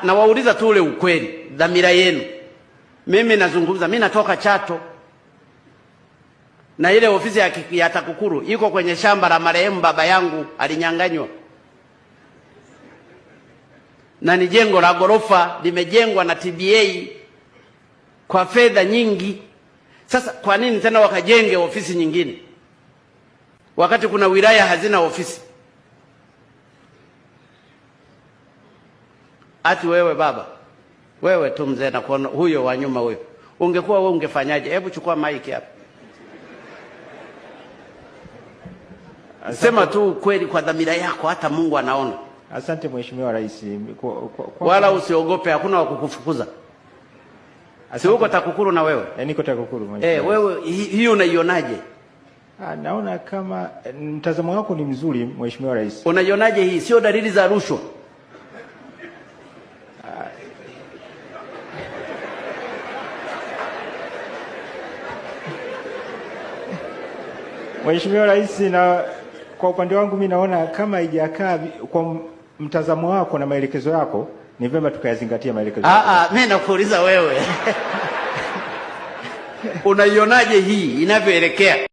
Nawauliza tu ule ukweli, dhamira yenu. Mimi nazungumza, mimi natoka Chato na ile ofisi ya TAKUKURU iko kwenye shamba la marehemu baba yangu, alinyang'anywa, na ni jengo la ghorofa limejengwa na TBA kwa fedha nyingi. Sasa kwa nini tena wakajenge ofisi nyingine wakati kuna wilaya hazina ofisi? Ati wewe baba, wewe tu mzee, na kuona huyo wa nyuma huyo, ungekuwa wewe ungefanyaje? Hebu chukua mic hapa, sema tu ukweli kwa dhamira yako, hata Mungu anaona. Asante Mheshimiwa Rais. Wala usiogope, hakuna wa kukufukuza. Si uko TAKUKURU na wewe? Niko TAKUKURU Mheshimiwa. Wewe hii unaionaje? Naona kama mtazamo wako ni mzuri Mheshimiwa Rais. Unaionaje hii? Sio dalili za rushwa? Mheshimiwa Rais, na kwa upande wangu mimi naona kama haijakaa kwa mtazamo wako na maelekezo yako, ni vyema tukayazingatia maelekezo. Mimi nakuuliza wewe. Unaionaje hii inavyoelekea?